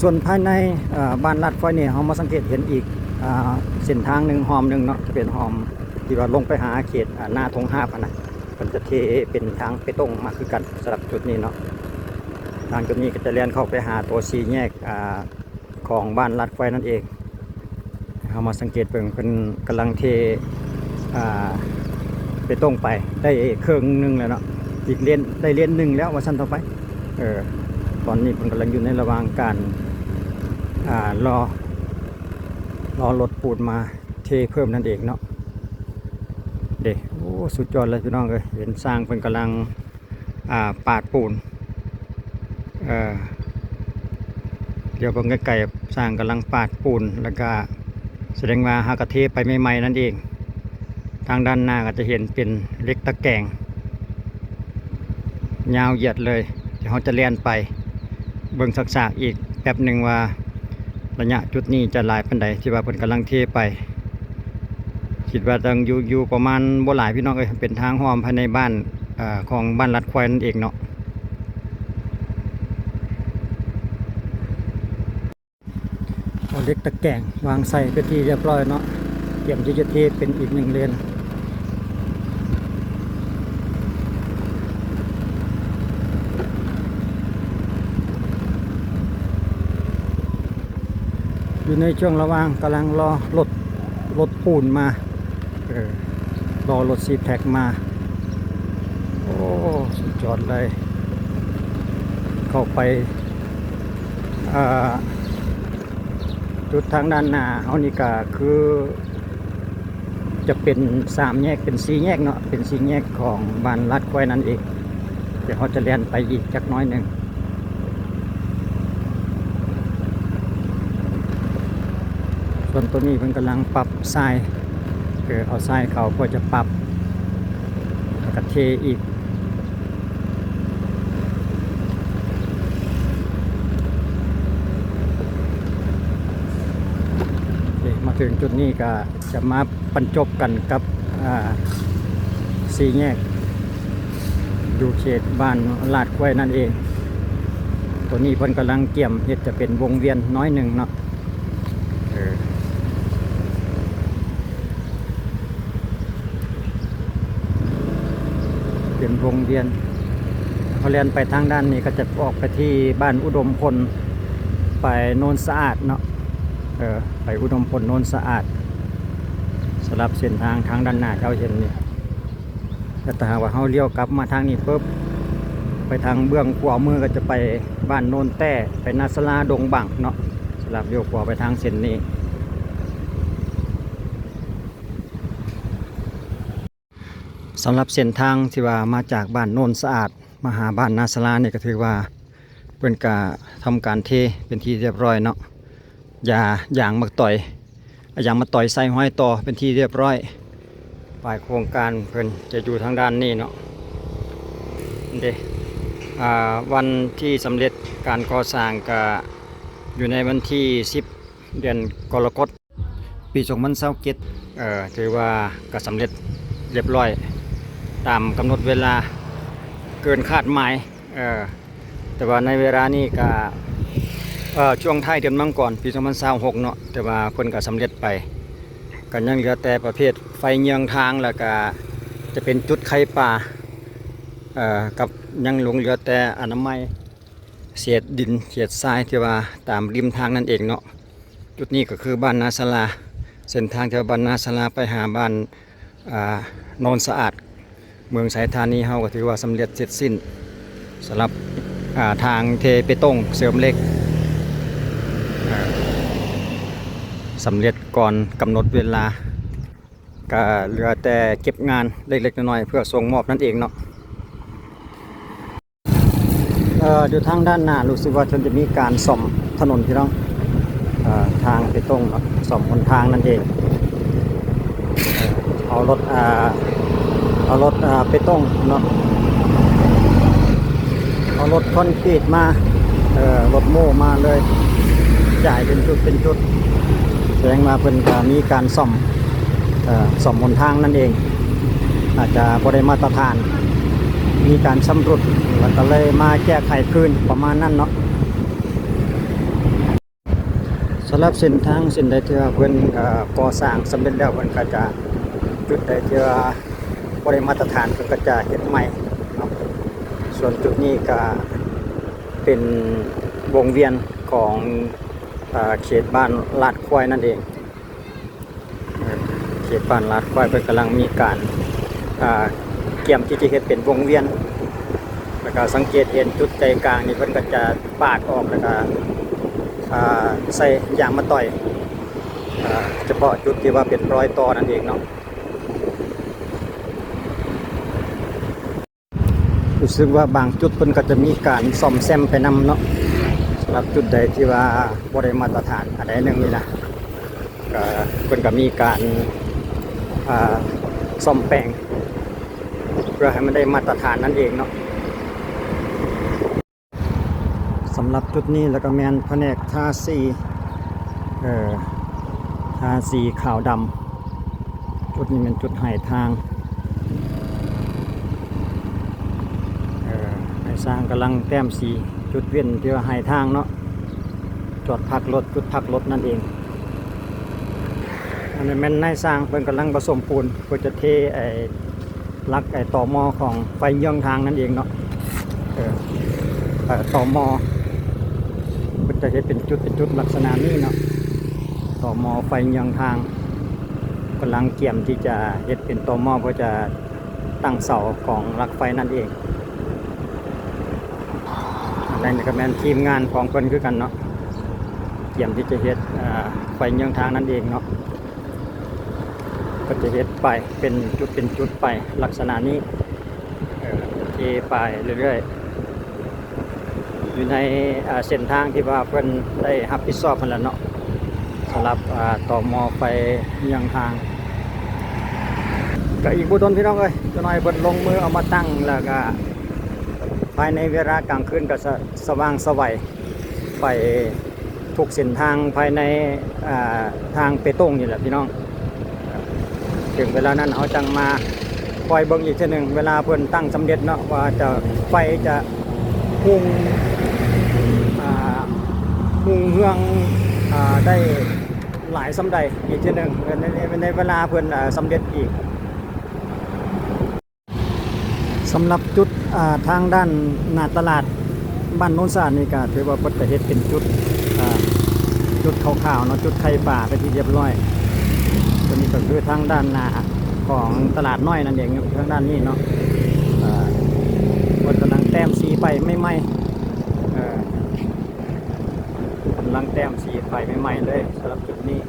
ສ່ວນພາຍໃນ ເອີ ບ້ານລາດຄວາຍນີ້ ເຮົາມາສັງເກດເຫັນອີກ ອ່າ ເສັ້ນທາງໜຶ່ງ ຮ່ອມໜຶ່ງເນາະ ຈະເປັນຮ່ອມທີ່ວ່າລົງໄປຫາເຂດ ອ່າ ນາທົ່ງຮາບຫັ້ນນະ ເພິ່ນຈະເທເປັນທາງເປຕົງມາຄືກັນ ສຳລັບຈຸດນີ້ເນາະ. ທາງຈຸດນີ້ກໍຈະແລ່ນເຂົ້າໄປຫາຕົວສີ່ແຍກ ອ່າ ຂອງບ້ານລາດຄວາຍນັ້ນເອງ. ເຮົາມາສັງເກດເບິ່ງ ເພິ່ນກຳລັງເທ ອ່າ ເປຕົງໄປໄດ້ເຄິ່ງໜຶ່ງແລ້ວເນາະ ອີກເລນ ໄດ້ເລນໜຶ່ງແລ້ວວ່າຊັ້ນເຖາະໄປ. ເອີ ຕອນນີ້ເພິ່ນກຳລັງຢູ່ໃນລະຫວ່າງການ ອ່າ ລໍ ລໍລົດປູນມາເທເພີ່ມນັ້ນເອງເນາະ. ເດ້ ໂອ້ ສຸດຍອດເລີຍພີ່ນ້ອງເອີຍ ເຫັນຊ່າງເພິ່ນກຳລັງ ອ່າ ປາດປູນ ເອີ ດຽວເບິ່ງໃກ້ໆ ຊ່າງກຳລັງປາດປູນ ແລ້ວກະສະແດງວ່າຫາກະເທໄປໃໝ່ໆ ນັ້ນເອງ. ທາງດ້ານໜ້າກໍຈະເຫັນເປັນເຫຼັກຕະແກງຍາວຢຽດເລີຍ. ດຽວເຮົາຈະແລ່ນໄປເບິ່ງຊາກໆ ອີກແປັບໜຶ່ງວ່າ ໄລຍະຈຸດນີ້ຈະຫຼາຍປານໃດ ທີ່ວ່າເພິ່ນກຳລັງເທໄປ. ຄິດວ່າຕ້ອງຢູ່ ຢູ່ປະມານບໍ່ຫຼາຍພີ່ນ້ອງເອີຍ ເປັນທາງຮ່ອມພາຍໃນບ້ານ ເອີ ຂອງບ້ານລາດຄວາຍນັ້ນເອງເນາະ. ເອົາເຫຼັກຕະແກງວາງໃສ່ເປັນທີ່ຮຽບຮ້ອຍເນາະ ກຽມທີ່ຈະເທເປັນອີກໜຶ່ງເລນ. ຢູ່ໃນຊ່ວງລະຫວ່າງກຳລັງລໍລົດ ລົດປູນມາ ເອີ ລໍລົດຊີແພັກມາ. ໂອ້ ສຸດຍອດເລີຍ ເຂົ້າໄປ ເອີ ຈຸດທາງດ້ານໜ້າເຮົານີ້ກະຄື ຈະເປັນສາມແຍກ ເປັນສີ່ແຍກເນາະ ເປັນສີ່ແຍກຂອງບ້ານລາດຄວາຍນັ້ນເອງ. ດຽວເຮົາຈະແລ່ນໄປອີກຈັກໜ້ອຍໜຶ່ງ. ສ່ວນໂຕນີ້ເພິ່ນກຳລັງປັບຊາຍ ເອີ ເອົາຊາຍເຂົ້າເພື່ອຈະປັບ ແລ້ວກະເທອີກ. ເອີ ມາເຖິງຈຸດນີ້ກະຈະມາບັນຈົບກັນກັບ ອ່າ ສີ່ແຍກ ຢູ່ເຂດບ້ານລາດຄວາຍນັ້ນເອງ. ໂຕນີ້ເພິ່ນກຳລັງກຽມເຮັດຈະເປັນວົງວຽນໜ້ອຍໜຶ່ງເນາະ ເອີ ເປັນວົງວຽນ. ເຮົາແລ່ນໄປທາງດ້ານນີ້ກໍຈະອອກໄປທີ່ບ້ານອຸດົມພົນ ໄປໂນນສະອາດເນາະ ເອີ ໄປອຸດົມພົນ ໂນນສະອາດ. ສຳລັບເສັ້ນທາງທາງດ້ານໜ້າທີ່ເຮົາເຫັນນີ້ ແຕ່ຖ້າຫາກວ່າເຮົາລ້ຽວກັບມາທາງນີ້ປຶບ ໄປທາງເບື້ອງຂວາມືກໍຈະໄປບ້ານໂນນແຕ້ ໄປນາສາລາດົງບັງເນາະ ສຳລັບລ້ຽວຂວາໄປທາງເສັ້ນນີ້. ສຳລັບເສັ້ນທາງທີ່ວ່າມາຈາກບ້ານໂນນສະອາດມາຫາບ້ານນາສາລານີ້ ກໍຖືວ່າເພິ່ນກະທຳການເທເປັນທີ່ຮຽບຮ້ອຍເນາະ ຢາ ຢາງໝາກຕອຍ ເອົາຢາງມາຕ່ອຍໃສ່ຮອຍຕໍ່ເປັນທີ່ຮຽບຮ້ອຍ. ປາຍໂຄງການເພິ່ນຈະຢູ່ທາງດ້ານນີ້ເນາະ ເດ້ ອ່າ ວັນທີ່ສຳເລັດການກໍ່ສ້າງກະຢູ່ໃນວັນທີສິບ ເດືອນກໍລະກົດ ປີສອງພັນຊາວເຈັດ ເອີ ຖືວ່າກະສຳເລັດຮຽບຮ້ອຍຕາມກຳນົດເວລາ ເກີນຄາດໝາຍ ເອີ ແຕ່ວ່າໃນເວລານີ້ກະ ເອີ ຊ່ວງທ້າຍເດືອນມັງກອນ ປີສອງພັນຊາວຫົກເນາະ ແຕ່ວ່າເພິ່ນກະສຳເລັດໄປ ກະຍັງເຫຼືອແຕ່ປະເພດໄຟເຍືອງທາງ ແລ້ວກະຈະເປັນຈຸດໄຂ່ປາ ເອີ ກັບຍັງຫຼົງເຫຼືອແຕ່ອະນາໄມ ເສດດິນເສດຊາຍທີ່ວ່າຕາມລິມທາງນັ້ນເອງເນາະ. ຈຸດນີ້ກໍຄືບ້ານນາສາລາ ເສັ້ນທາງຈາກບ້ານນາສາລາໄປຫາບ້ານ ອ່າ ໂນນສະອາດ ເມືອງໄຊທານີເຮົາກໍຖືວ່າສຳເລັດເສັດສິ້ນ ສຳລັບ ອ່າ ທາງເທເປຕົງເສີມເຫຼັກ ອ່າ ສຳເລັດກ່ອນກຳນົດເວລາ ກໍເຫຼືອແຕ່ເກັບງານເລັກໆນ້ອຍໆ ເພື່ອສົ່ງມອບນັ້ນເອງເນາະ. ເອີ ຢູ່ທາງດ້ານໜ້າ ຮູ້ສຶກວ່າເພິ່ນຈະມີການສ້ອມຖະໜົນພີ່ນ້ອງ ເອີ ທາງເປຕົງເນາະ ສ້ອມຫົນທາງນັ້ນເອງ ເອີ ເອົາລົດ ເອົາລົດ ເອີ ເປຕົງເນາະ ເອົາລົດຄອນກຣີດມາ ເອີ ລົດໂມ້ມາເລີຍ ຈ່າຍເປັນຈຸດເປັນຈຸດ ສະແດງວ່າເພິ່ນກະມີການສ້ອມ ເອີ ສ້ອມຫົນທາງນັ້ນເອງ ອາດຈະບໍ່ໄດ້ມາດຕະຖານ ມີການຊຳລຸດ ແລ້ວກໍເລີຍມາແກ້ໄຂຄືນ ປະມານນັ້ນເນາະ. ສຳລັບເສັ້ນທາງເສັ້ນໃດທີ່ວ່າເພິ່ນ ເອີ ກໍ່ສ້າງສຳເລັດແລ້ວ ເພິ່ນກໍຈະ ຈຸດໃດທີ່ວ່າບໍ່ໄດ້ມາດຕະຖານ ເພິ່ນກໍຈະເຮັດໃໝ່ເນາະ. ສ່ວນຈຸດນີ້ກໍເປັນວົງວຽນຂອງ ເອີ ເຂດບ້ານລາດຄວາຍນັ້ນເອງ. ເຂດບ້ານລາດຄວາຍເພິ່ນກຳລັງມີການ ອ່າ ກຽມທີ່ຈະເຮັດເປັນວົງວຽນ ແລ້ວກໍສັງເກດເຫັນຈຸດໃຈກາງນີ້ ເພິ່ນກໍຈະປາດອອກ ແລ້ວກໍ ອ່າ ໃສ່ຢາງມາຕ່ອຍ ອ່າ ສະເພາະຈຸດທີ່ວ່າເປັນລອຍຕໍ່ນັ້ນເອງເນາະ. ຮູ້ສຶກວ່າບາງຈຸດເພິ່ນກໍຈະມີການສ້ອມແຊມໄປນຳເນາະ. ສຳລັບຈຸດໃດທີ່ວ່າບໍ່ໄດ້ມາດຕະຖານອັນໃດໜຶ່ງນີ້ນະ ກໍເພິ່ນກໍມີການ ອ່າ ສ້ອມແປງ ເພື່ອໃຫ້ມັນໄດ້ມາດຕະຖານນັ້ນເອງເນາະ. ສຳລັບຈຸດນີ້ແລ້ວກໍແມ່ນພະແນກທາສີ ເອີ ທາສີຂາວດຳ. ຈຸດນີ້ແມ່ນຈຸດໃຫ້ທາງ ເອີ ໃຫ້ຊ່າງກຳລັງແຕ້ມສີ ຈຸດເວັ້ນທີ່ວ່າໃຫ້ທາງເນາະ ຈອດພັກລົດ ຈຸດພັກລົດນັ້ນເອງ. ອັນນີ້ແມ່ນນາຍຊ່າງເພິ່ນກຳລັງປະສົມປູນ ເພື່ອຈະເທໄອ້ ຫຼັກໄອ້ຕໍມໍຂອງໄຟເຍືອງທາງນັ້ນເອງເນາະ. ເອີ ເອີ ຕໍມໍເພິ່ນຈະເຮັດເປັນຈຸດເປັນຈຸດລັກສະນະນີ້ເນາະ. ຕໍມໍໄຟເຍືອງທາງ ກຳລັງກຽມທີ່ຈະເຮັດເປັນຕໍມໍ ເພື່ອຈະຕັ້ງເສົາຂອງຫຼັກໄຟນັ້ນເອງ. ອັນນັ້ນກໍແມ່ນທີມງານຂອງເພິ່ນຄືກັນເນາະ ກຽມທີ່ຈະເຮັດ ເອີ ໄຟເຍືອງທາງນັ້ນເອງເນາະ. ກໍຈະເຮັດໄປເປັນຈຸດເປັນຈຸດໄປລັກສະນະນີ້ ເອີ ເທໄປເລື້ອຍໆ ຢູ່ໃນ ອ່າ ເສັ້ນທາງທີ່ວ່າເພິ່ນໄດ້ຮັບຜິດຊອບຫັ້ນແຫຼະເນາະ ສຳລັບ ອ່າ ຕໍມໍໄຟເຍືອງທາງ. ກໍອີກບໍ່ດົນພີ່ນ້ອງເອີຍ ຈັກໜ້ອຍເພິ່ນລົງມືເອົາມາຕັ້ງ ແລ້ວກໍພາຍໃນເວລາກາງຄືນກໍສະ ສະຫວ່າງສະໄຫວ ໄປທຸກເສັ້ນທາງພາຍໃນ ອ່າ ທາງເປຕົງນີ້ແຫຼະພີ່ນ້ອງ. ເຖິງເວລານັ້ນເຮົາຈັ່ງມາຄອຍເບິ່ງອີກເທື່ອໜຶ່ງ ເວລາເພິ່ນຕັ້ງສຳເລັດເນາະ ວ່າຈະ ໄຟຈະຮຸ່ງ ອ່າ ຮຸ່ງເຮືອງ ອ່າ ໄດ້ຫຼາຍສ່ຳໃດອີກເທື່ອໜຶ່ງ ໃນ ໃນ ໃນເວລາເພິ່ນ ອ່າ ສຳເລັດອີກ. ສຳລັບຈຸດ ອ່າ ທາງດ້ານໜ້າຕະຫຼາດບ້ານໂນນສະອາດນີ້ ກໍຖືວ່າເພິ່ນກໍເຮັດເປັນຈຸດ ອ່າ ຈຸດຂາວໆເນາະ ຈຸດໄຂ່ປາເປັນທີ່ຮຽບຮ້ອຍ. ຕົວນີ້ກໍຄືທາງດ້ານໜ້າຂອງຕະຫຼາດນ້ອຍນັ້ນເອງ ຢູ່ທາງດ້ານນີ້ເນາະ. ເພິ່ນກຳລັງແຕ້ມສີໄປໃໝ່ໆ ເອີ ກຳລັງແຕ້ມສີໄປໃໝ່ໆເລີຍ ສຳລັບຈຸດນີ້.